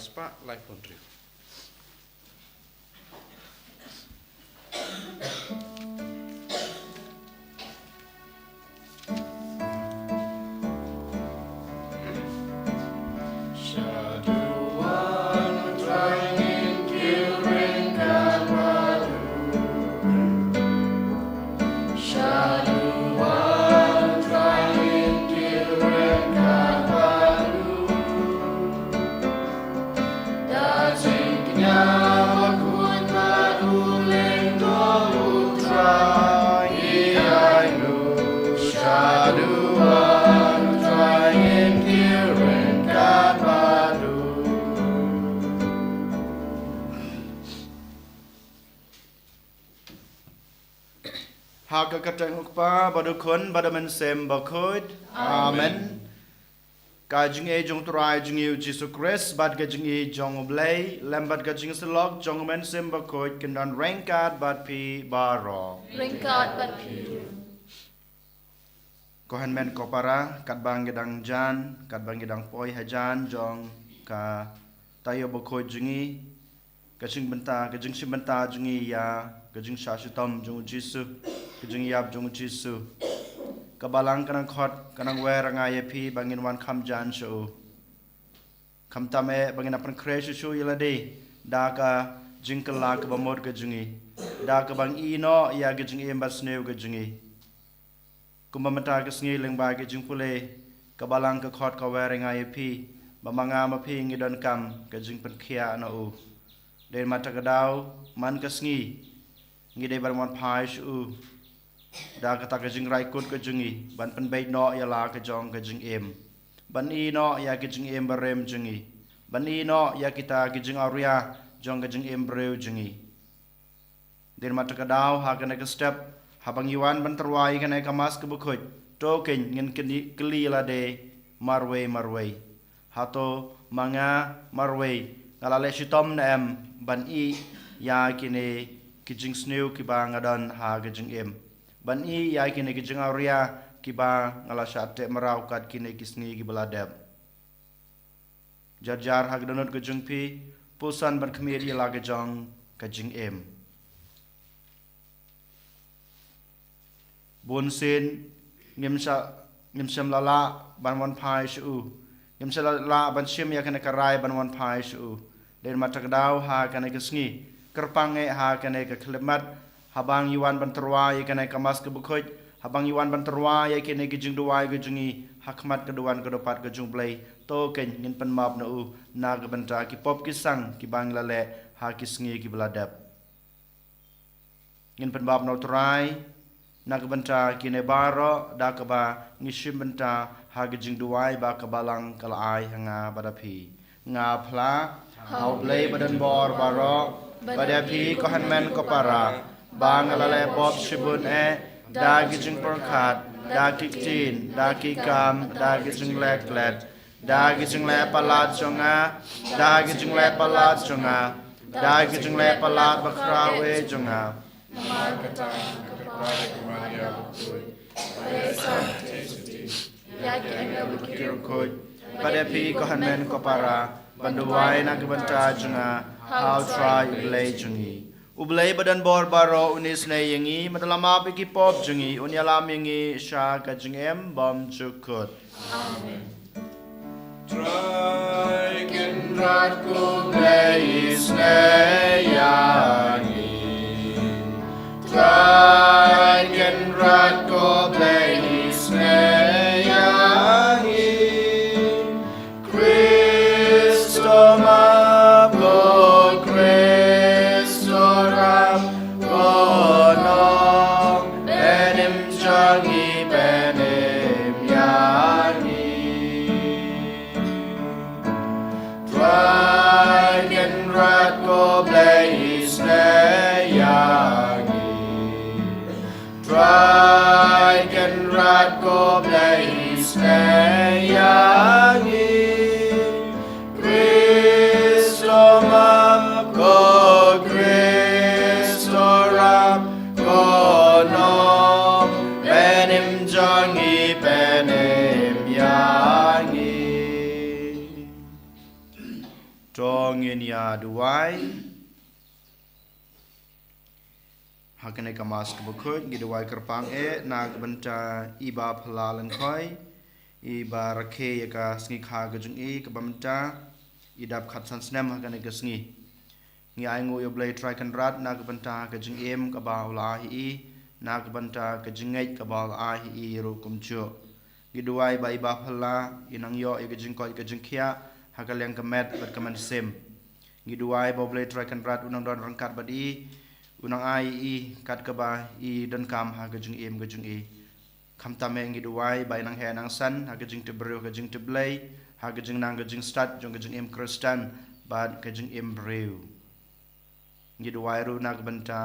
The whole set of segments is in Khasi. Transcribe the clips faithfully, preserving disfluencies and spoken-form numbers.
Spah laiphew hynriew. Ha ka kyrteng u Kpa bad u Khun bad u Mynsiem Bakhuid. Amen. Ka jingïeit jong u Trai jong ngi u Jisu Khrist bad ka jingïeit jong u Blei lem bad ka jingsyllok jong u Mynsiem Bakhuid kin don ryngkat bad phi baroh. Ryngkat bad phi. Ko hynmen ko para, katba ngi dang jan, katba ngi dang poi hajan jong ka taïew bakhuid jong ngi, ka jingbynta, ka jingshim bynta jong ngi ïa ka jingshah shitom jong u Jisu, ka jingïap jong u Jisu. Ka Balang ka nang khot, ka nang wer ïa nga ïa phi ba ngin wan kham jan sha u. Khamtam eh ba ngin ïa pynkhreh shuh shuh ïa lade da ka jingkylla kaba mut ka jong ngi, da kaba ngi ïehnoh ïa ka jingim basniew ka jong ngi. Kumba mynta ka sngi lyngba ka jingpule, ka Balang ka khot ka wer ïa nga ïa phi ba ma nga ma phi ngi donkam ka jingpynkhiah na u. Dei ma kata ka daw, man ka sngi ngi dei ban wan phai sha u da kata ka jingrai kut ka jong ngi, ban pynbeit noh ïa la ka jong ka jingim, ban ïehnoh ïa ka jingim barim jong ngi, ban ïehnoh ïa kita ki jingawria jong ka jingim briew jong ngi. Dei ma kata ka daw, ha kane ka step, haba ngi wan ban tyrwa ïa kane ka Mass kaba khuid, to kein ngin kylli, kylli ïa lade marwei marwei. Hato ma nga marwei nga la leh shitom ne em ban ïeh ïa kine ki jingsniew kiba nga don ha ka jingim, ban ïeh ïa kine ki jingawria kiba nga la shah teh mraw kat kine ki sngi kiba la dep? Jar jar ha ka dohnud ka jong phi, pyrshang ban khmih ïa la ka jong ka jingim. Bun sien ngim sha, ngim shym la lah ban wan phai sha u. Ngim shym la lah ban shim ïa kane ka rai ban wan phai sha u. Dei ma kata ka daw, ha kane ka sngi, kyrpang eh ha kane ka khyllipmat, haba ngi wan ban tyrwa ïa kane ka Mass kaba khuid, haba ngi wan ban tyrwa ïa kine ki jingduwai ka jong ngi ha khmat ka duwan ka dupat ka jong u Blei, to kein ngin pynmap na u na ka bynta ki pop ki sang kiba ngi la leh ha ki sngi kiba la dep. Ngin pynmap na u Trai na ka bynta kine baroh da kaba ngi shim bynta ha ka jingduwai ba ka Balang ka la ai ha nga bad ha phi. Nga phla ha u Blei badonbor baroh, bad ïa phi ko hynmen ko para, ba nga la leh pop shibun eh, da ki jingpyrkhat, da ki ktien, da ki kam, da ki jingleh klet, da ki jingleh palat jong nga, da ki jingleh palat jong nga, da ki jingleh palat bakhraw eh jong nga. Namar kata ka Trai ka Maria bakhuid, ba ïa sa te sati ïa ki angel bad ki riewkhuid, bad ïa phi ko hynmen ko para, ban duwai na ka bynta jong nga ha u Trai u Blei jong ngi. U Blei badonbor baroh un isynei ïa ngi, bad un ïalam ïa ki pop jong ngi, un ïalam ïa ngi sha ka jingim bymjukut. Amen. Trai Kynrad ko Blei isynei ïa ngi. Trai Kynrad ko Blei isynei ïa ngi. Khrist to map, ko Khrist to rap, ko Nongpynim jong ngi pynim ïa ngi. Trai Kynrad ko Blei isynei ïa ngi. Trai Kynrad ko Blei isynei ïa ngi. Khrist to map, ko Khrist to rap, ko Nongpynim jong ngi pynim ïa ngi. To Ïa duwai. Ha kane ka Mass kaba khuid ngi duwai kyrpang eh na ka bynta i Bah Phylla Lyngkhoi, i ba rakhe ïa ka sngi kha ka jong i kaba mynta, i dap khatsan snem ha kane ka sngi. Ngi ai nguh ïa U Blei Trai Kynrad na ka bynta ka jingim kaba u la ai ha i, na ka bynta ka jingngeit kaba u la ai ha i ruh kumjuh. Ngi duwai ba i Bah Phylla i nang ïoh ïa ka jingkoit ka jingkhiah ha ka liang ka met bad ka mynsiem. Ngi duwai ba U Blei Trai Kynrad u nang don ryngkat bad i, u nang ai i kat kaba i donkam ha ka jingim ka jong i. Khamtam eh ngi duwai ba i nang heh nang san ha ka jingtip briew, ka jingtip Blei, ha ka jingnang ka jingstad jong ka jingim Khristan bad ka jingim briew. Ngi duwai ruh na ka bynta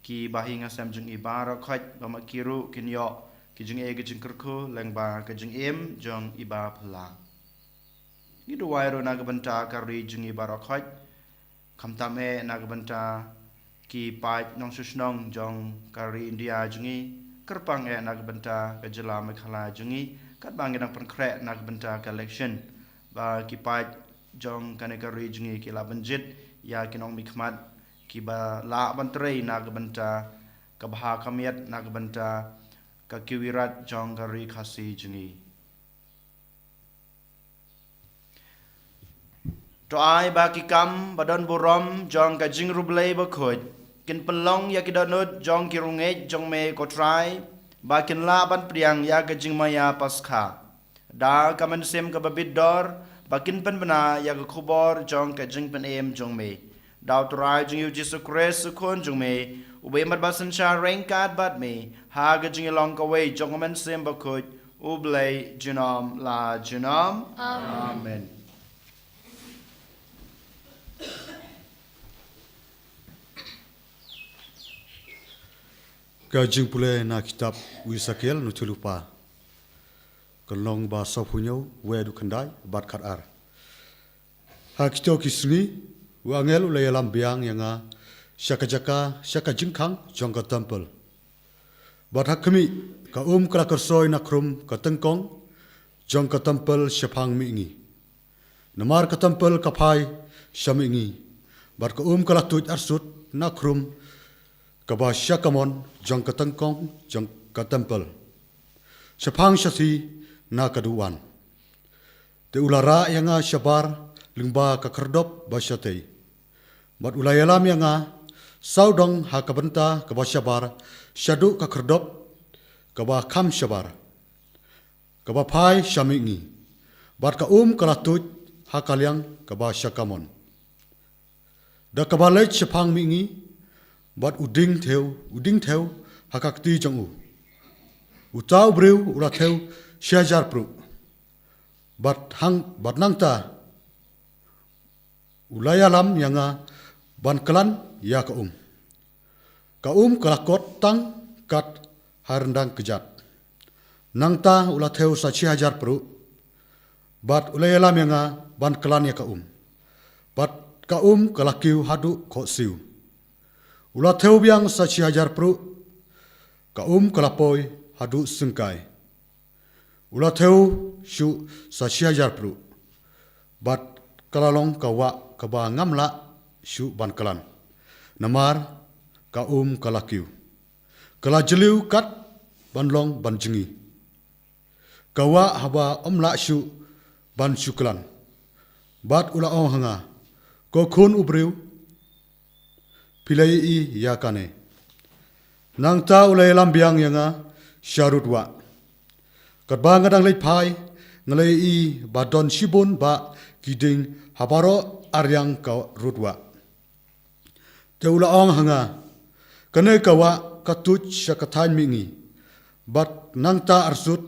ki bahaïing hasem jong i baroh khoit ba ma ki ruh kin ïoh ki jingeh ki jingkyrkhu lyngba ka jingim jong i Bah Phylla. Ngi duwai ruh na ka bynta ka ri jong i baroh khoit. Khamtam eh na ka bynta ki paid nongshong shnong jong ka ri India jong i, kyrpang eh na ka bynta ka jylla Meghalaya jong i, katba ngi dang pynkhreh na ka bynta ka election, ba ki paid jong kane ka ri jong i ki lah ban jied ïa ki nongmihkhmat kiba lah ban trei na ka bynta ka bha ka miat na ka bynta ka kiwirad jong ka ri Khasi jong i. To ai ba ki kam ba don burom jong ka jingriewblei bakhuid kin pynlong ïa ki dohnud jong ki riewngeit jong me ko Trai, ba kin lah ban pdiang ïa ka jingmaïa Paskha. Da ka mynsiem kaba bit dor ba kin pynbna ïa ka khubor jong ka jingpynim jong me. Da U Trai jong ngi U Jisu Khrist U Khun jong me, uba im bad ba synshar ryngkat bad me ha ka jingïalong kawei jong ka mynsiem bakhuid, U Blei junom la junom. Amen. Amen. Ka jingpule na kitab u Esekiel, u nongïathuhlypa. Ka lynnong ba sawphew hynñiew, wei haduh khyndai bad khatar. Ha kito ki sngi, u angel u la ïalam biang ïa nga sha ka jaka, sha ka jingkhang jong ka templ. Bad ha khmih, ka um ka la kyrsoi na khrum ka tyngkong jong ka templ shaphang mihngi. Namar ka templ ka phai sha mihngi, bad ka um ka la tuid arsut na khrum kaba sha kamon jong ka tyngkong jong ka templ, shaphang shathie na ka duwan. Te u la rah ïa nga shabar lyngba ka khyrdop ba shatei. Bad u la ïalam ïa nga sawdong ha ka bynta kaba shabar shaduh ka khyrdop kaba kham shabar, kaba phai sha mihngi. Bad ka um ka la tuid ha ka liang kaba sha kamon. Da kaba leit shaphang mihngi, bad u dieng thew, u dieng thew ha ka kti jong u. Uta u briew u la thew shi hajar pruh. Bad hang, bad nangta u la ïalam ïa nga ban klan ïa ka um. Ka um ka la kot tang kat ha ryndang kjat. Nangta u la thew sa shi hajar pruh. Bad u la ïalam ïa nga ban klan ïa ka um. Bad ka um ka la kiew haduh khohsiew. U la thew biang sa shi hajar pruh. Ka um ka la poi haduh syngkai. U la thew shuh sa shi hajar pruh. Bad ka la long ka wah kaba ngam lah shuh ban klan. Namar ka um ka la kiew. Ka la jylliew kat ban long ban jngi. Ka wah haba ym lah shuh ban shu klan. Bad u la ong ha nga, ko khun u briew, phi la ïohi ïa kane? Nangta u la ïalam biang ïa nga sha rud wah. Katba nga dang leit phai, nga la ïohi ba don shibun bah ki dieng ha baroh arliang ka rud wah. Te u la ong ha nga, kane ka wah ka tuid sha ka thaiñ mihngi, bad nangta arsut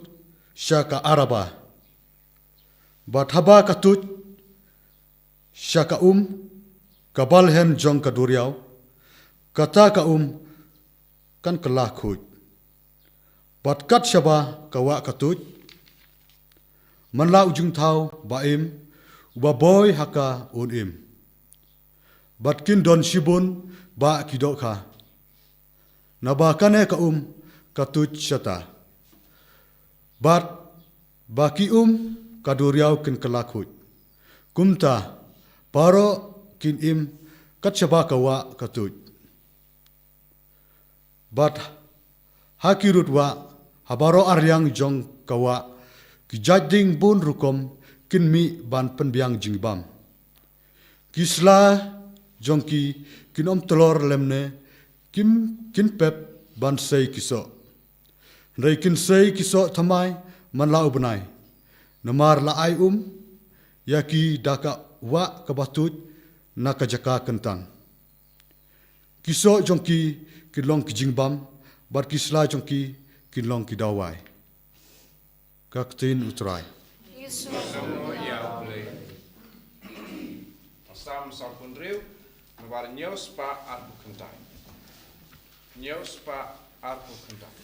sha ka Araba. Bad haba ka tuid sha ka um, ka balhem jong ka duriaw, kata ka um kan kylla khuid. Bad kat shaba ka wah ka tuid, man la u jingthaw ba im, uba boi ha ka un im. Bad kin don shibun bah ki dohkha. Naba kane ka um ka tuid shata. Bad ba ki um ka duriaw kin kylla khuid. Kumta, baroh kin im kat shaba ka wah ka tuid. Bad ha ki rud wah, ha baroh arliang jong ka wah, ki jait ding bun rukom kin mih ban pynbiang jingbam. Ki sla jong ki kin ym tlor lymne kin, kin pep ban sei ki soh. Hynrei kin sei ki soh thymmai man la u bnai. Namar la ai um ïa ki da ka wah kaba tuid na ka jaka kyntang. Ki soh jong ki kin long ki jingbam, bad ki sla jong ki kin long ki dawai. Ka ktien U Trai. Ïa u Blei. Salm sawphew hynriew, nabar hynñiew spah arphew khyndai. Hynñiew spah arphew khyndai.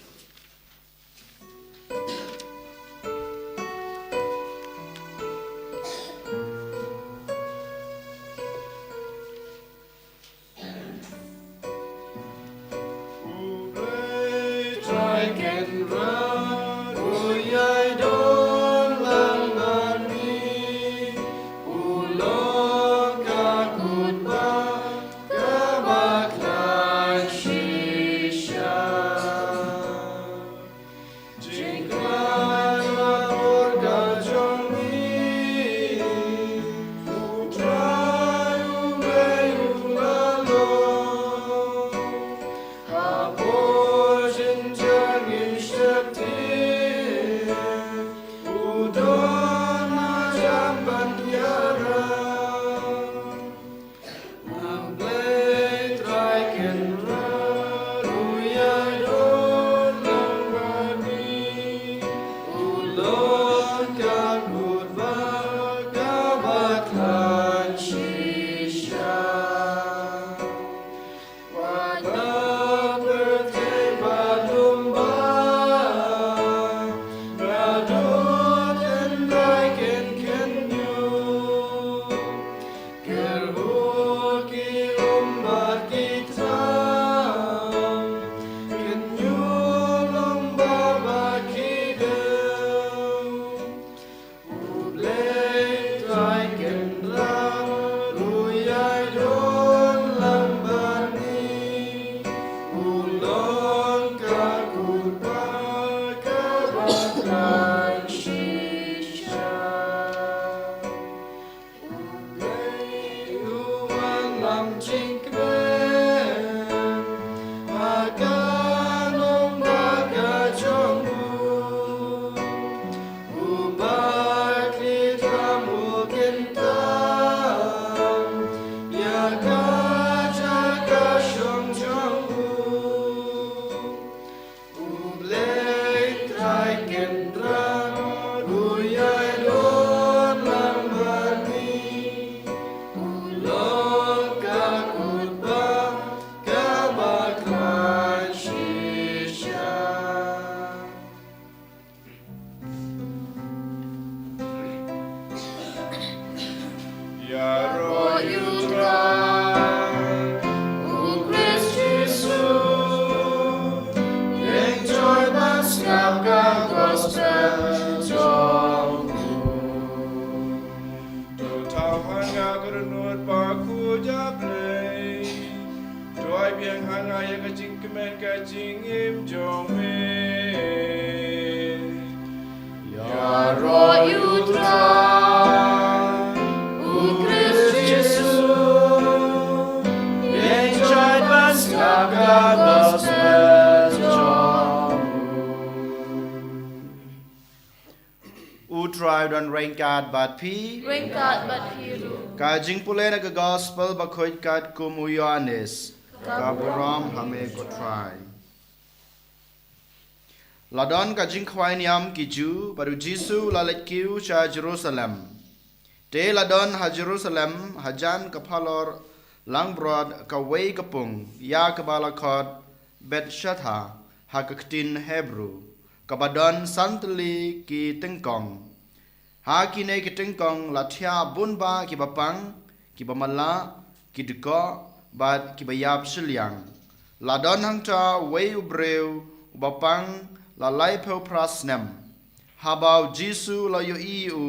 Ïaroh ïa U Trai, U Khrist Jisu, ïeng joi ban sngap ka gospel jong u. To thaw ha nga ka dohnud bakhuid jong U Blei. To ai biang ha nga ïa ka jingkmen ka jingim jong me. Ïaroh ïa U Trai, U Khrist Jisu, ïeng joi ban sngap ka gospel jong u. U Trai u don ryngkat bad phi. Ryngkat bad phi ruh. Ka jingpule na ka gospel bakhuid katkum u Ïoannis. Ka burom ha me ko Trai. La don ka jingkhwai niam ki Jiw bad u Jisu u la leit kiew sha Jerusalem. Te la don ha Jerusalem hajan ka phalor langbrot kawei ka pung ïa kaba la khot Bethzatha ha ka ktien Hebru, kaba don san tylli ki tyngkong. Ha kine ki tyngkong la thiah bun bah kiba pang, kiba matlah, ki dkoh bad kiba ïap shiliang. La don hangta uwei u briew uba pang la laiphew phra snem. Haba u Jisu u la ïohi ïa u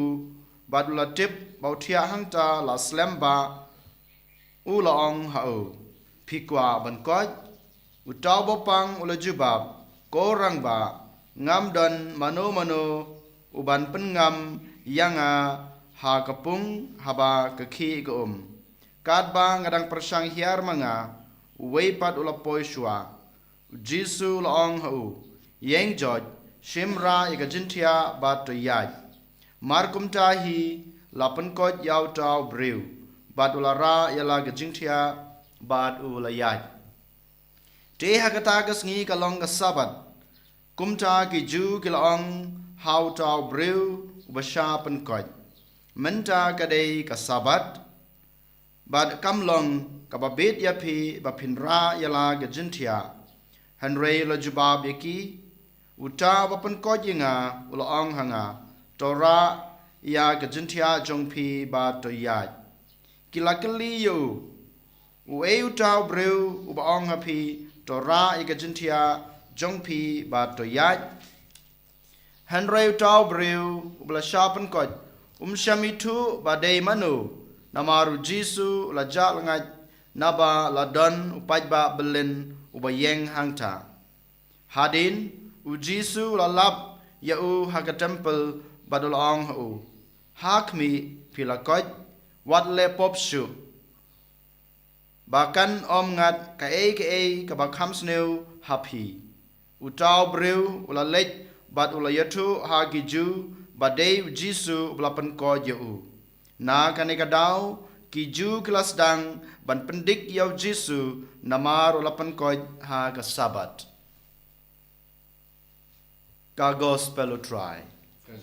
bad u la tip ba u thiah hangta, la slem bah U la ong ha u, "Phi kwah ban koit?" Uta u bapang u la jubab, "Ko rangbah, ngam don mano mano u ban pynngam ïa nga ha ka pung haba ka khih ka um. Katba nga dang pyrshang hiar ma nga, uwei pat u la poi shuwa." U Jisu u la ong ha u, "Ïeng joit, shim rah ïa ka jingthiah bad to ïaid." Mar kumta hi la pynkoit ïa uta u briew, bad u la rah ïa la ka jingthiah bad u la ïaid. Te ha kata ka sngi ka long ka Sabbath. Kumta ki Jiw ki la ong ha uta u briew uba shah pynkoit, "Mynta ka dei ka Sabbath, bad kam long kaba bit ïa phi ba phin rah ïa la ka jingthiah." Hynrei u la jubab ïa ki, "Uta uba pynkoit ïa nga u la ong ha nga, 'To rah ïa ka jingthiah jong phi bad to ïaid.'" Ki la kylli ïa u, "Uei uta u briew uba ong ha phi, 'To rah ïa ka jingthiah jong phi bad to ïaid'?" Hynrei uta u briew uba la shah pynkoit um shym ithuh ba dei mano, namar u Jisu u la jah lyngngait, naba la don u paidbah byllien uba ïeng hangta. Hadien, u Jisu u la lap ïa u ha ka templ bad u la ong ha u, "Ha khmih, phi la koit, wat leh pop shuh, ba kan ym ngat kaei kaei kaba kham sniew ha phi." Uta u briew u la leit bad u la ïathuh ha ki Jiw ba dei u Jisu uba la pynkoit ïa u. Na kane ka daw, ki Jiw ki la sdang ban pyndik ïa u Jisu namar u la pynkoit ha ka Sabbath. Ka Gospel u Trai.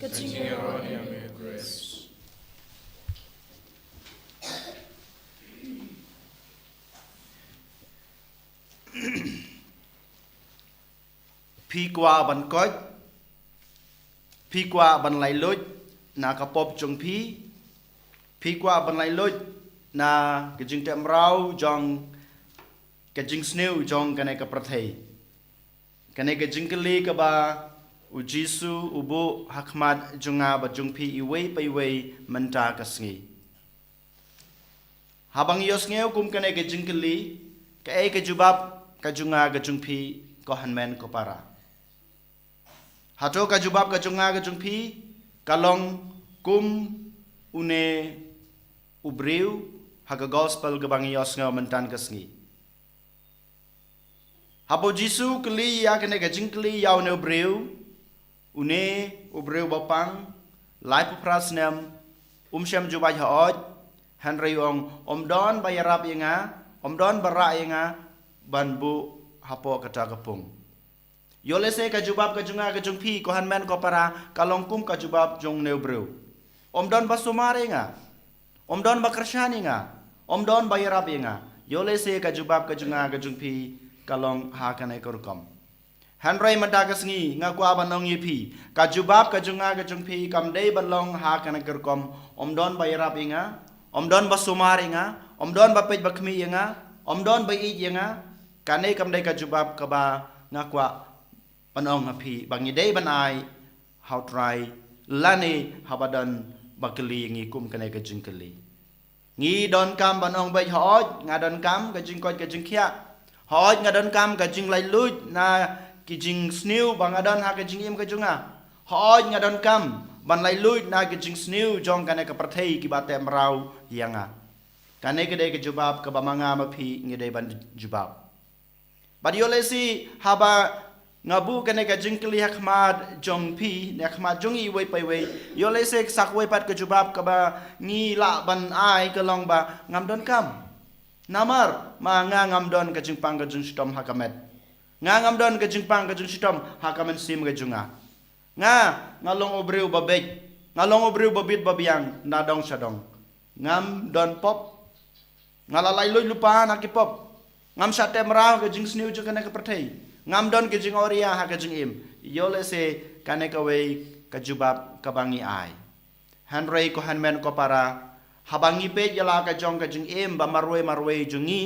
Ka jingïarap ïa me, Khrist. Phi kwah ban koit? Phi kwah ban laitluid na ka pop jong phi? Phi kwah ban laitluid na ka jingteh mraw jong ka jingsniew jong kane ka pyrthei? Kane ka jingkylli kaba u Jisu u buh ha khmat jong nga bad jong phi iwei pa iwei mynta ka sngi. Haba ngi ïohsngew kum kane ka jingkylli, kaei ka jubab ka jong nga ka jong phi, ko hynmen ko para? Hato ka jubab ka jong nga ka jong phi ka long kum une u briew ha ka gospel kaba ngi ïohsngew mynta ka sngi? Haba u Jisu u kylli ïa kane ka jingkylli ïa une u briew, une u briew bapang, laiphew phra snem, um shym ju bad hooid, hynrei u ong, ym don ba ïarap ïa nga, ym don ba rah ïa nga ban buh hapoh kata ka pung. Ïoh lehse ka jubab ka jong nga ka jong phi, ko hynmen ko para, ka long kum ka jubab jong une u briew. Ym don ba sumar ïa nga. Ym don ba kyrshan ïa nga. Ym don ba ïarap ïa nga. Ïoh lehse ka jubab ka jong nga ka jong phi ka long ha kane ka rukom. Hynrei mynta ka sngi nga kwah ban ong ïa phi, ka jubab ka jong nga ka jong phi kam dei ban long ha kane ka rukom. Ym don ba ïarap ïa nga. Ym don ba sumar ïa nga. Ym don ba peit ba khmih ïa nga. Ym don ba ïeit ïa nga. Kane kam dei ka jubab kaba nga kwah ban ong ha phi ba ngi dei ban ai ha u Trai lane haba don ba kylli ïa ngi kum kane ka jingkylli. Ngi donkam ban ong beit, hooid nga donkam ka jingkoit ka jingkhiah. Hooid nga donkam ka jinglaitluid na ki jingsniew ba nga don ha ka jingim ka jong nga. Hooid nga donkam ban laitluid na ki jingsniew jong kane ka pyrthei kiba teh mraw ïa nga. Kane ka dei ka jubab kaba ma nga ma phi ngi dei ban jubab. Bad ïoh lehse haba nga buh kane ka jingkylli ha khmat jong phi ne ha khmat jong iwei pa iwei, ïoh lehse sa kawei pat ka jubab kaba ngi lah ban ai ka long ba ngam donkam. Namar ma nga ngam don ka jingpang ka jingshitom ha ka met. Nga ngam don ka jingpang ka jingshitom ha ka mynsiem ka jong nga. Nga, nga long u briew ba beit. Nga long u briew ba bit ba biang na dong sha dong. Ngam don pop. Nga la laitluid lypa na ki pop. Ngam shah teh mraw ha ka jingsniew jong kane ka pyrthei. Ngam don ka jingawria ha ka jingim. Ïoh lehse kane kawei ka jubab kaba ngi ai. Hynrei ko hynmen ko para, haba ngi peit ïa la ka jong ka jingim ba marwei marwei jong ngi,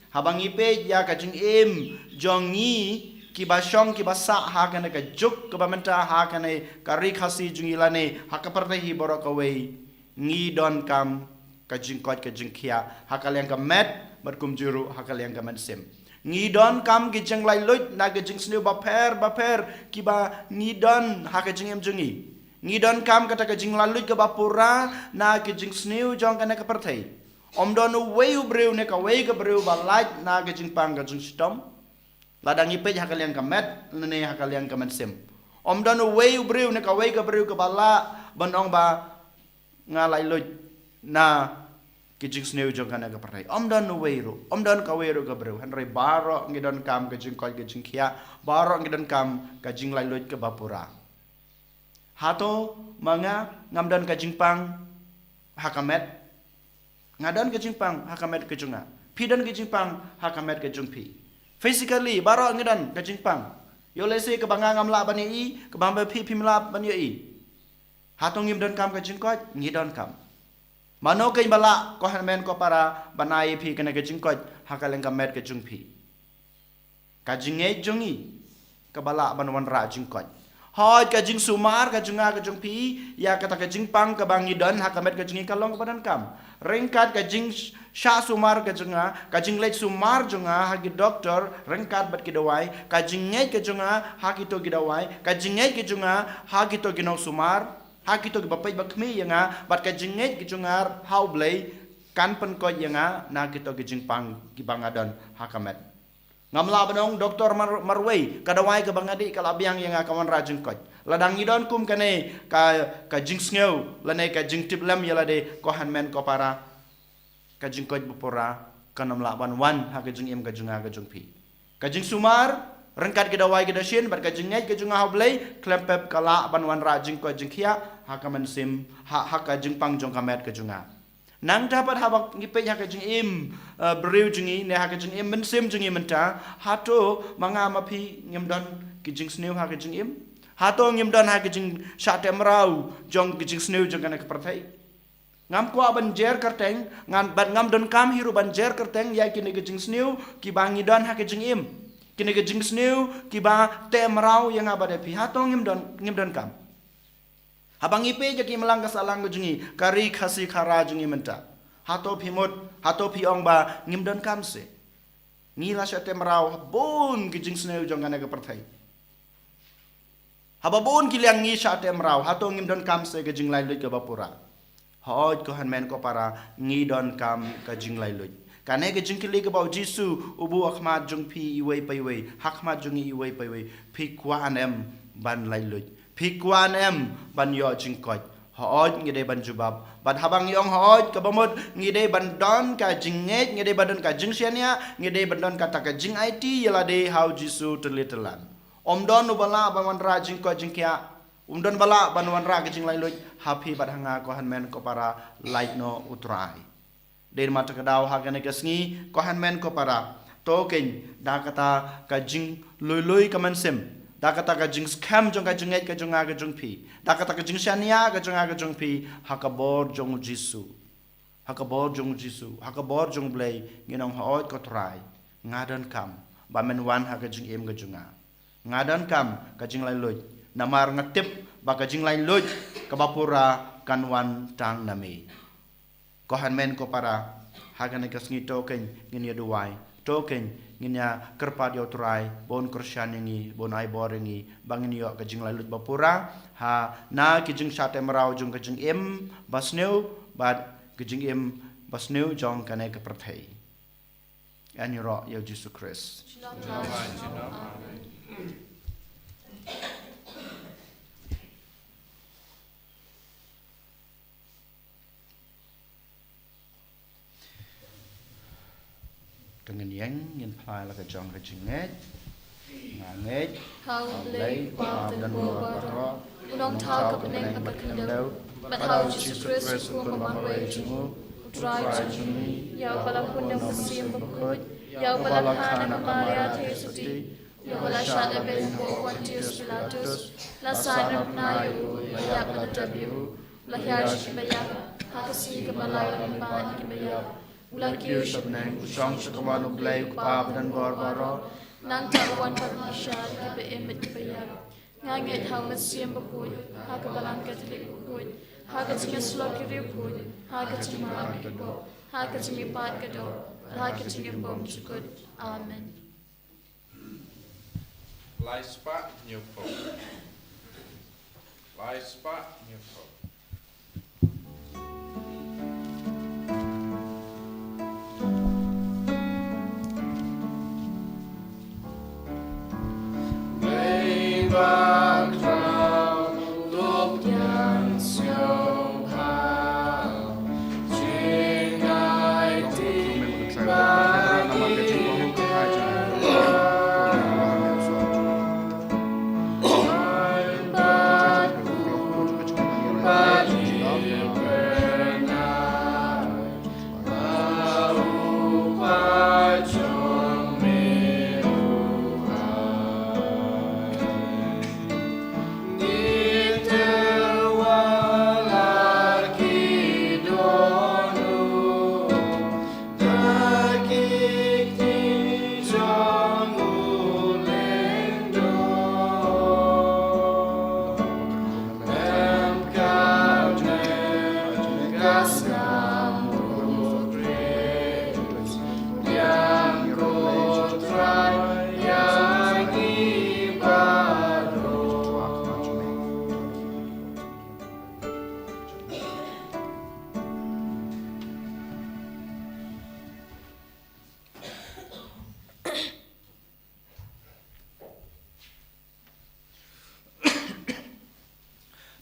haba ngi peit ïa ka jingim jong ngi kiba shong kiba sah ha kane ka juk kaba mynta ha kane ka ri Khasi jong ngi lane ha ka pyrthei hi baroh kawei, ngi donkam ka jingkoit ka jingkhiah ha ka liang ka met Bad kumjuh ruh ha ka liang ka mynsiem. Ngi donkam ki jinglaitluid na ki jingsniew bapher bapher kiba ngi don ha ka jingim jong ngi. Ngi donkam kata ka jinglaitluid kaba pura na ki jingsniew jong kane ka pyrthei. Ym don uwei u briew ne kawei ka briew ba lait na ka jingpang ka jingshitom. Lada ngi peit ha ka liang ka met lane ha ka liang ka mynsiem. Ym don uwei u briew ne kawei ka briew kaba lah ban ong ba nga laitluid na ki jingsniew jong kane ka pyrthei. Ym don uwei ruh, ym don kawei ruh ka briew. Hynrei baroh ngi donkam ka jingkoit ka jingkhiah, baroh ngi donkam ka jinglaitluid kaba pura. Hato ma nga ngam don ka jingpang ha ka met? Nga don ka jingpang ha ka met ka jong nga. Phi don ka jingpang ha ka met ka jong phi. Physically, baroh ngi don ka jingpang. Ïoh lehse kaba nga ngam lah ban ïohi, kaba phi phim lah ban ïohi. Hato ngim donkam ka jingkoit? Ngi donkam. Mano kein ba lah, ko hynmen ko para, ban ai ïa phi kane ka jingkoit ha ka liang ka met ka jong phi? Ka jingngeit jong ngi kaba lah ban wanrah jingkoit. Hooid, ka jingsumar ka jong nga ka jong phi ïa kata ka jingpang kaba ngi don ha ka met ka jong ngi ka long kaba donkam. Ryngkat ka jingshah sumar ka jong nga, ka jingleit sumar jong nga ha ki doktor ryngkat bad ki dawai, ka jingngeit ka jong nga ha kito ki dawai, ka jingngeit ka jong nga ha kito ki nongsumar, ha kito kiba peit ba khmih ïa nga, bad ka jingngeit ka jong nga ha U Blei kan pynkoit ïa nga na kito ki jingpang kiba nga don ha ka met. Ngam lah ban ong doktor mar-, marwei, ka dawai kaba nga dih ka la biang ïa nga, ka wanrah jingkoit. Lada ngi don kum kane ka, ka jingsngew lane ka jingtip lem ïa lade, ko hynmen ko para, ka jingkoit ba pura kan ym lah ban wan ha ka jingim ka jong nga ka jong phi. Ka jingsumar ryngkat ki dawai ki dashin bad ka jingngeit ka jong nga ha U Blei khlem pep ka lah ban wanrah jingkoit jingkhiah ha ka mynsiem, ha, ha ka jingpang jong ka met ka jong nga. Nangta pat haba ngi peit ha ka jingim, eh, briew jong ngi ne ha ka jingim mynsiem jong ngi mynta, hato ma nga ma phi ngim don ki jingsniew ha ka jingim? Hato ngim don ha ka jingshah teh mraw jong ki jingsniew jong kane ka pyrthei? Ngam kwah ban jer kyrteng, ngan, bad ngam donkam hi ruh ban jer kyrteng ïa kine ki jingsniew kiba ngi don ha ka jingim. Kine ki jingsniew kiba teh mraw ïa nga bad ïa phi. Hato ngim don, ngim donkam? Haba ngi peit ïa ki imlang ka sahlang ka jong ngi, ka Ri Khasi Khara jong ngi mynta, hato phi mut, hato phi ong ba ngim donkam se? Ngi la shah teh mraw ha bun ki jingsniew jong kane ka pyrthei. Haba bun ki liang ngi shah teh mraw, hato ngim donkam se ka jinglaitluid kaba pura? Hooid, ko hynmen ko para, ngi donkam ka jinglaitluid. Kane ka jingkylli kaba U Jisu u buh ha khmat jong phi iwei pa iwei, ha khmat jong ngi iwei pa iwei, phi kwah ne em ban laitluid? Phi kwah ne em ban ïoh jingkoit? Hooid, ngi dei ban jubab. Bad haba ngi ong hooid, kaba mut ngi dei ban don ka jingngeit, ngi dei ban don ka jingshaniah, ngi dei ban don kata ka jingaiti ïa lade ha U Jisu tylli tyllan. Ym don uba lah ban wanrah jingkoit jingkhiah, ym don ba lah ban wanrah ka jinglaitluid ha phi bad ha nga, ko hynmen ko para, lait noh U Trai. Dei ma kata ka daw ha kane ka sngi, ko hynmen ko para, to kein da kata ka jinglui lui ka mynsiem, da kata ka jingskhem jong ka jingngeit ka jong nga ka jong phi, da kata ka jingshaniah ka jong nga ka jong phi ha ka bor jong U Jisu. Ha ka bor jong U Jisu, ha ka bor jong U Blei, ngin ong hooid ko Trai, nga donkam ba men wan ha ka jingim ka jong nga. Nga donkam ka jinglaitluid, namar nga tip ba ka jinglaitluid kaba pura kan wan tang na me. Ko hynmen ko para, ha kane ka sngi to kein ngin ïa duwai, to kein ngin ïa kyrpad ïa U Trai ba un kyrshan ïa ngi, ba un ai bor ïa ngi, ba ngin ïoh ka jinglaitluid ba pura ha na ki jingshah teh mraw jong ka jingim ba sniew bad ka jingim ba sniew jong kane ka pyrthei. Ngan ïaroh ïa U Jisu Khrist. To ngin ïeng, ngin phla la ka jong ka jingngeit. Nga ngeit ha U Blei, Kpa Bahdonbor baroh, U Nongthaw ka bneng bad ka khyndew, bad ha U Jisu Khrist, U Khun ba marwei jong U, U Trai jong ngi, ïa uba la hun da U Mynsiem Bakhuid, ïa uba la kha na ka Maria Theisotti, ïa uba la shah lehbeiñ hapoh u Pontius Pilatus, la saiñ rympei ïa u, la ïap, la dep ïa u, la hiar sha kiba ïap, ha ka sngi kaba lai u la leit pat na kiba ïap, u la kiew sha bneng, u shong sha kamon U Blei U Kpa Bahdonbor baroh, nangta u wan pat ban pynshai ïa kiba im bad kiba ïap. Nga ngeit ha U Mynsiem Bakhuid, ha ka Balang Katholik bakhuid, ha ka jingïasyllok ki riewkhuid, ha ka jingmap ki pop, ha ka jingmihpat ka doh, ha ka jingim bymjukut. Amen. Lai spah hynñiew phew. Lai spah hynñiew phew.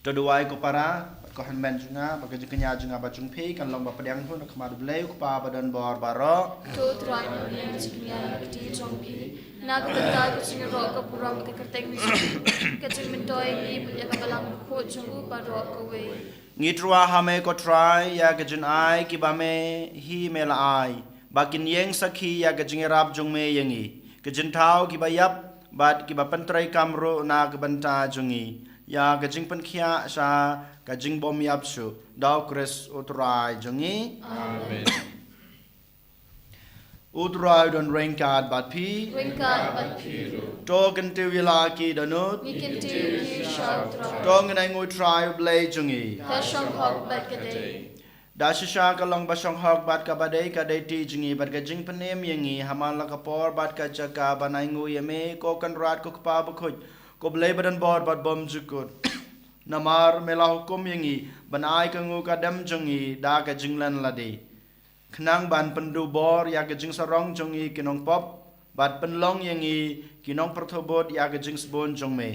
To duwai ko para, bad ko hynmen jong nga, bad ka jingkñia jong nga bad jong phi kan long ba pdiang hun ha khmat U Blei U Kpa badonbor baroh. To Trai, ngi ïa jingkñia ïa ka kti jong phi na ka bynta ka jingïaroh ka burom ka kyrteng jong phi, ka jingmyntoi ngi bad ïa ka balang bakhuid jong u baroh kawei. Ngi tyrwa ha me ko Trai ïa ka jingai kiba me hi me la ai, ba kin ïeng sakhi ïa ka jingïarap jong me ïa ngi, ka jingthaw kiba ïap bad kiba pyntreikam ruh na ka bynta jong ngi, ïa ka jingpynkhiah sha ka jingbymïap shuh, da U Khrist U Trai jong ngi. Amen. U Trai u don ryngkat bad phi. Ryngkat bad phi ruh. To kyntiew ïa la ki dohnud. Ngi kyntiew ïa phi sha U Trai. To ngin ainguh ïa U Trai U Blei jong ngi. Ka shong hok bad ka dei. Da shisha ka long ba shong hok bad kaba dei ka dei ti jong ngi bad ka jingpynim ïa ngi ha man la ka por bad ka jaka ban ainguh ïa me ko Kynrad ko Kpa bakhuid, ko Blei badonbor bad bymjukut. Namar me la hukum ïa ngi ban ai ka nguh ka dem jong ngi da ka jinglen lade, khnang ban pynduh bor ïa ka jingsarong jong ngi ki nongpop, bad pynlong ïa ngi ki nongpyrthuh bud ïa ka jingsbun jong me,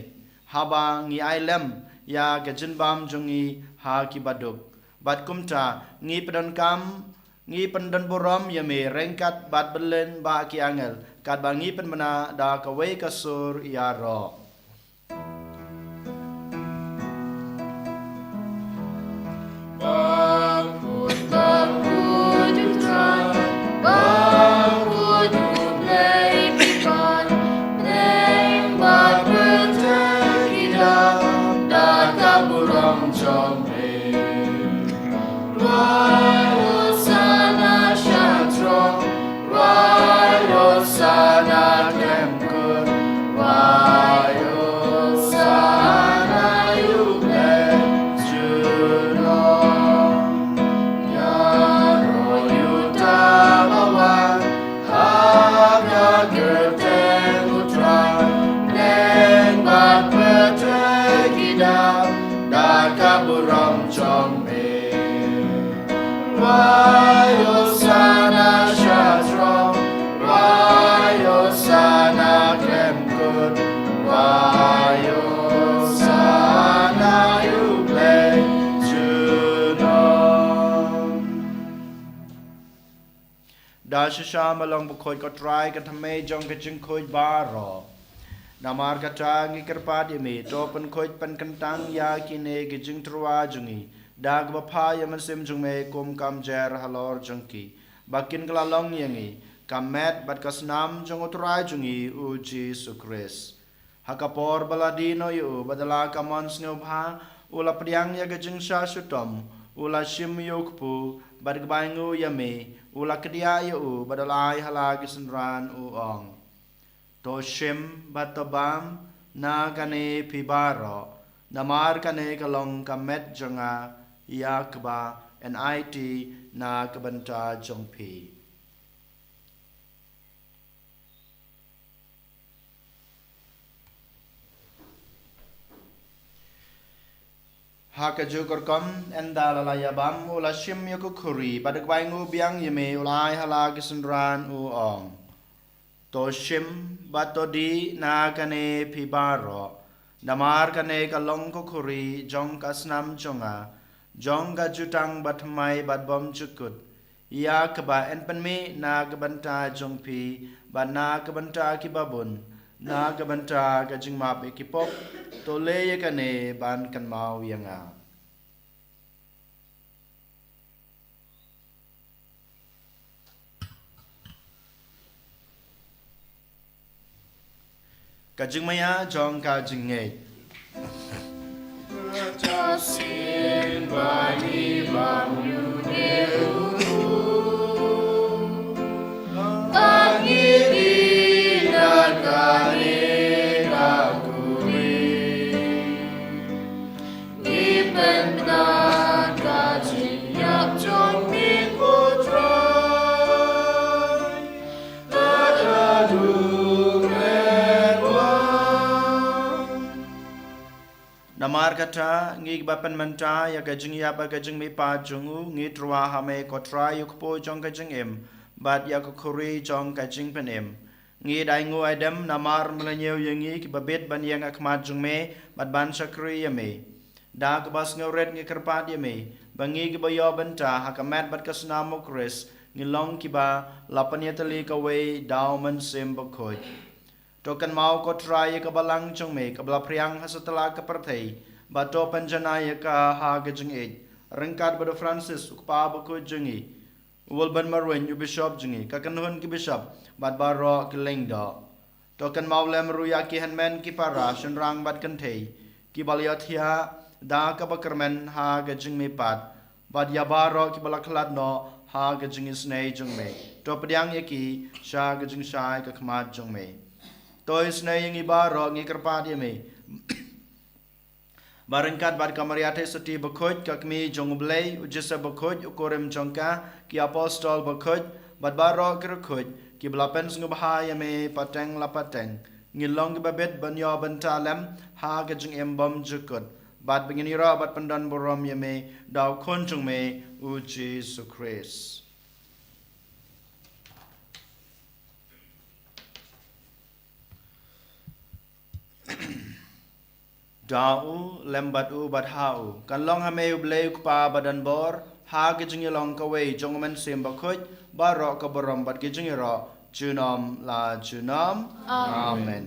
haba ngi ai lem ïa ka jingbam jong ngi ha ki baduk. Bad kumta ngi pyndonkam, ngi pyndonburom ïa me ryngkat bad byllien bad ki angel, katba ngi pynbna da kawei ka sur ïaroh. Wai Hosanna sha throng, wai Hosanna khlem kut, wai Hosanna ïa U Blei junom. Da shisha me long bakhuid ko Trai, ka thymmei jong ka jingkhuid baroh. Namar kata ngi kyrpad ïa me, to pynkhuid pynkyntang ïa kine ki jingtyrwa jong ngi da kaba pha ïa u Mynsiem jong me kum ka mjer halor jong ki, ba kin kylla long ïa ngi ka met bad ka snam jong U Trai jong ngi U Jisu Khrist. Ha ka por ba la die noh ïa u, bad da la ka mon sngewbha u la pdiang ïa ka jingshah shitom, u la shim ïa u kpu, bad kaba ainguh ïa me u la kdiah ïa u, bad u la ai ha la ki synran, u ong: To shim bad to bam na kane phi baroh, namar kane ka long ka met jong nga ïa kaba yn aiti na ka bynta jong phi. Ha kajuh ka rukom, ynda la la ïabam, u la shim ïa ka khuri, bad da kaba ainguh biang ïa me, u la ai ha la ki synran, u ong: To shim, bad to dih na kane phi baroh, namar kane ka long ka khuri jong ka snam jong nga, jong ka jutang bathymmai bad bymjukut, ïa kaba yn pynmih na ka bynta jong phi, bad na ka bynta ki babun, na ka bynta ka jingmap ïa ki pop. To leh ïa kane ban kynmaw ïa nga. Ka jingmaïa jong ka jingngeit. Namar kata, ngi kiba pynmynta ïa ka jingïap bad ka jingmihpat jong u, ngi tyrwa ha me ko Trai, u kpu jong ka jingim, bad ïa ka khuri jong ka jingpynim. Ngi da ainguh aidem namar me la ñiew ïa ngi kiba bit ban ïeng ha khmat jong me bad ban shakri ïa me. Da kaba sngewrit ngi kyrpad ïa me ba ngi kiba ïoh bynta ha ka met bad ka snam u Khrist, ngi long kiba la pynïatylli kawei da u Mynsiem Bakhuid. To kynmaw ko Trai ïa ka balang jong me kaba la phriang ha satlak ka pyrthei, bad to pynjanai ïa ka ha ka jingïeit, ryngkat bad u Francis u kpa bakhuid jong ngi, u Wilburn Marwein u bishop jong ngi, ka kynhun ki bishop, bad baroh ki lyngdoh. To kynmaw lem ruh ïa ki hynmen ki para, shynrang bad kynthei, kiba la ïohthiah da kaba kyrmen ha ka jingmihpat, bad ïa baroh kiba la khlad noh ha ka jingisynei jong me. To pdiang ïa ki sha ka jingshai ka khmat jong me. To isynei ïa ngi baroh, ngi kyrpad ïa me ba ryngkat bad ka Maria Theisotti bakhuid, ka Kmie jong u Blei, u Joseph bakhuid, u kurim jong ka, ki apostol bakhuid, bad baroh ki riewkhuid kiba la pynsngewbha ïa me pateng la pateng, ngin long kiba bit ban ïoh bynta lem ha ka jingim bymjukut, bad ba ngin ïaroh bad pyndonburom ïa me da u Khun jong me, u Jisu Khrist. Da u, lem bad u, bad ha u, kan long ha me u Blei u Kpa badonbor, ha ka jingïalong kawei jong u Mynsiem Bakhuid, baroh ka burom bad ka jingïaroh junom la junom. Amen. Amen.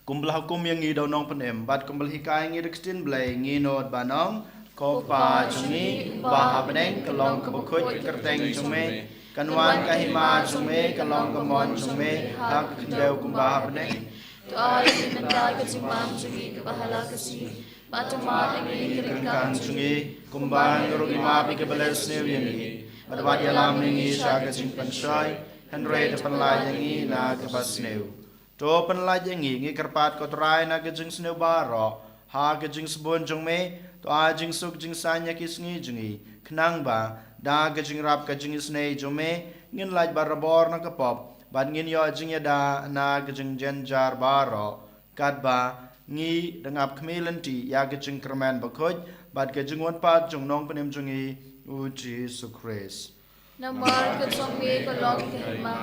Kumba la hukum ïa ngi da u Nongpynim, bad kumba la hikai ïa ngi da ka ktien Blei, ngi nud ban ong: Ko Kpa jong ngi uba ha bneng, ka long kaba khuid ka kyrteng jong me. Kan wan ka hima jong me, ka long ka mon jong me ha ka khyndew kumba ha bneng. To ai ïa ngi mynta ka jingbam jong ngi kaba ha la ka sngi, bad to map ïa ngi ki ryngkang jong ngi, kumba ngi ruh ngi map ïa kiba leh sniew ïa ngi. Bad wat ïalam ïa ngi sha ka jingpynshoi, hynrei to pynlait ïa ngi na kaba sniew. To pynlait ïa ngi, ngi kyrpad ko Trai, na ka jingsniew baroh, ha ka jingsbun jong me. To ai jingsuk jingsaiñ ïa ki sngi jong ngi, khnang ba da ka jingïarap ka jingisynei jong me, ngin lait barabor na ka pop, bad ngin ïoh jingïada na ka jingjynjar baroh, katba ngi dang ap khmih lynti ïa ka jingkyrmen bakhuid bad ka jingwan pat jong u Nongpynim jong ngi, u Jisu Khrist. Namar ka jong me ka long ka hima,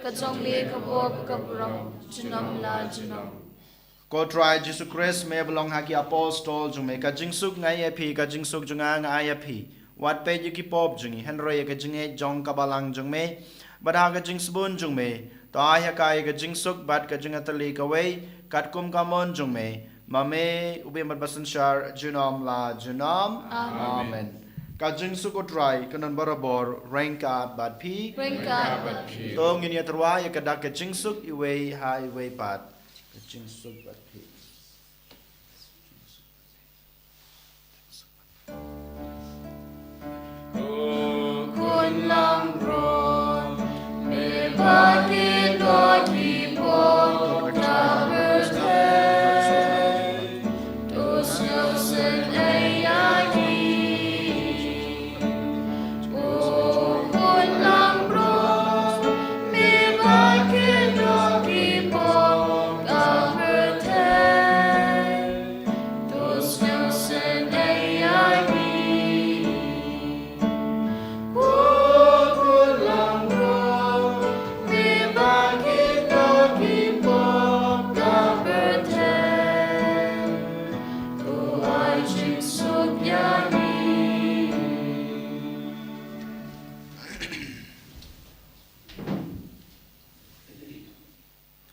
ka jong me ka burom, ka burom junom la junom. Ko Trai Jisu Khrist, me ba la ong ha ki apostol jong me: Ka jingsuk nga ai ïa phi, ka jingsuk jong nga nga ai ïa phi. Wat peit ïa ki pop jong ngi, hynrei ïa ka jingngeit jong ka balang jong me. Bad ha ka jingsbun jong me, to ai ha ka ïa ka jingsuk bad ka jingïatylli kawei, katkum ka mon jong me, ma me u bym bad basynshar junom la junom. Amen. Amen. Ka jingsuk u Trai kan don barabor ryngkat bad phi. Ryngkat bad phi. To ngin ïatyrwa ïa ka dak ka jingsuk iwei ha iwei pat. Ka jingsuk bad phi.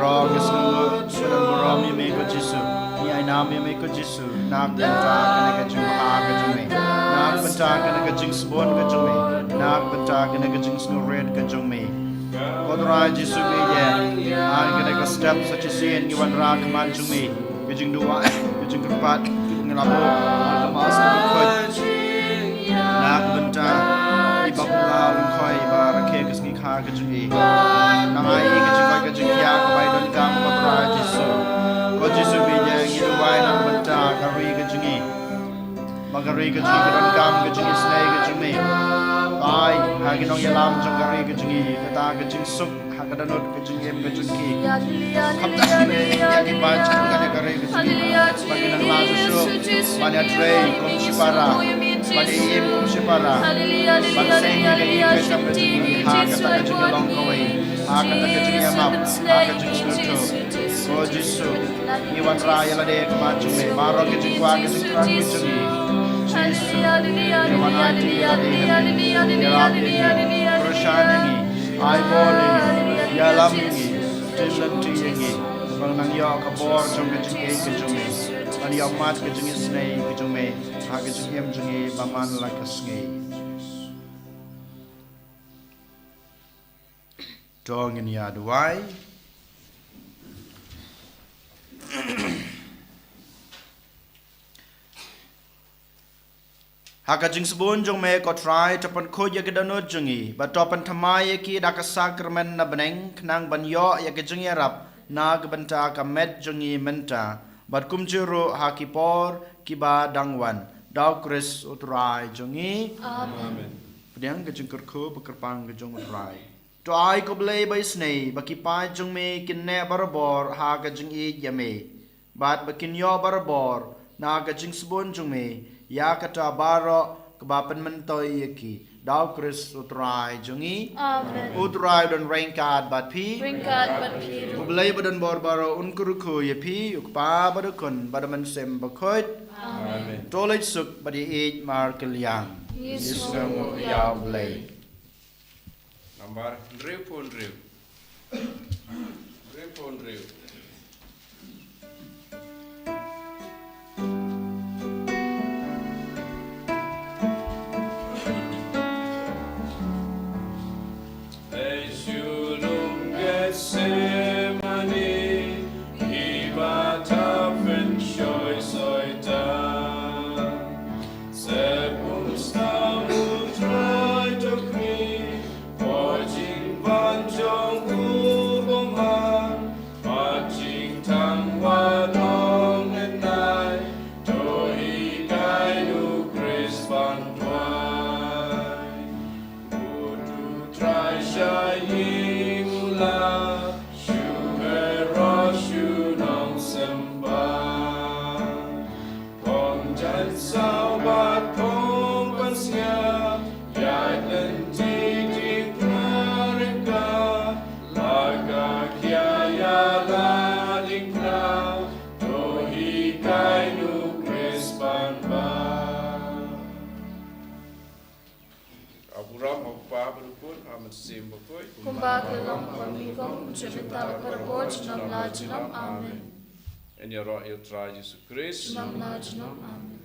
Rong ïa sngewnguh, ka don burom ïa me ko Jisu. Ngi ai nam ïa me ko Jisu. Na ka bynta kane ka jingbha ka jong me. Na ka bynta kane ka jingsbun ka jong me. Na ka bynta kane ka jingsngewrit ka jong me. Ko Trai Jisu me ïa. Ai kane ka step sa shisien ngi wanrah khmat jong me. Ka jingduwai, ka jingkyrpad, ka jinglamu, ka mas ka khuid. Na ka bynta i ba u la lyngkhoi ba rakhe ka sngi kha ka jong i. Nang ai i ka jingkoit ka jingkhiah ka bai donkam ko Trai Jisu. Ko Jisu me ïa ngi duwai na ka bynta ka ri ka jong i. Ba ka ri ka jong i ka donkam ka jingisynei ka jong me. Ai ha ki nongïalam jong ka ri ka jong i kata ka jingsuk ha ka dohnud ka jingim ka jong ki. Khamtam me ïa ki ba jong kane ka ri ka jong i ba ki nang lah shuh shuh ban ïatrei kum shipara, ban ïa im kum shipara, ban seng ïa ka ïing ka sem ka jong i ha kata ka jinglong kawei, ha kata ka jingïamap, ha ka jingsngewthuh. Ko Jisu, ngi wanrah ïa lade ha khmat jong me, baroh ki jingkwah ki jingthrang ki jong ngi. Jisu, ngi wan aiti ïa lade ha me, ïarap ïa ngi, kyrshan ïa ngi, ai bor ïa ngi, ïalam ïa ngi, tymmen ti ïa ngi. Ba nang ïoh ka bor jong ka jingïeit ka jong me, ban ïoh mad ka jingisynei ka jong me ha ka jingim jong ngi ba man la ka sngi. To ngin ïa duwai. Ha ka jingsbun jong me ko Trai, to pynkhuid ïa ki dohnud jong ngi, bad to pynthymmai ïa ki da ka sakramen na bneng, khnang ban ïoh ïa ka jingïarap na ka bynta ka met jong ngi mynta bad kumjuh ruh ha ki por kiba dang wan. Da u Khrist u Trai jong ngi. Amen. Pdiang ka jingkyrkhu ba kyrpang ka jong u Trai. To ai ko Blei ba isynei ba ki paid jong me kin neh barabor ha ka jingïeit ïa me, bad ba kin ïoh barabor na ka jingsbun jong me ïa kata baroh kaba pynmyntoi ïa ki. Da u Khrist u Trai jong ngi. Amen. U Trai u don ryngkat bad phi. Ryngkat bad phi ruh. U Blei ba don bor baroh un kyrkhu ïa phi, u Kpa bad u Khun bad u Mynsiem Bakhuid. Amen. To leit suk bad ïeit markylliang. Ngi sngewnguh ïa u Blei. Nambar hynriewphew hynriew. Hynriewphew hynriew. Ei shu lum Gethsemane, i ba ta pynshoi Soitan. Sep u stam u Trai to khmih, poi jingwan jong u bymman, bad jingthangwad long nai, to hikai nu Khrist ban duwai. Bud u Trai sha ïing u la shu ïaroh shu nongsymbai. Phong jan saw bad phong pansngiat, ïaid lynti diengphna ryngkat, la ka khia ïa la diengphna, to hikai nu Khrist ban bam. Ka burom ha u Kpa bad u Khun, ha u Mynsiem Bakhuid. Kumba ka long ha u nyngkong, u jylliew mynta bad barabor, junom la junom. Amen. Ngin ïaroh ïa u Trai Jisu Khrist. Junom la junom. Amen.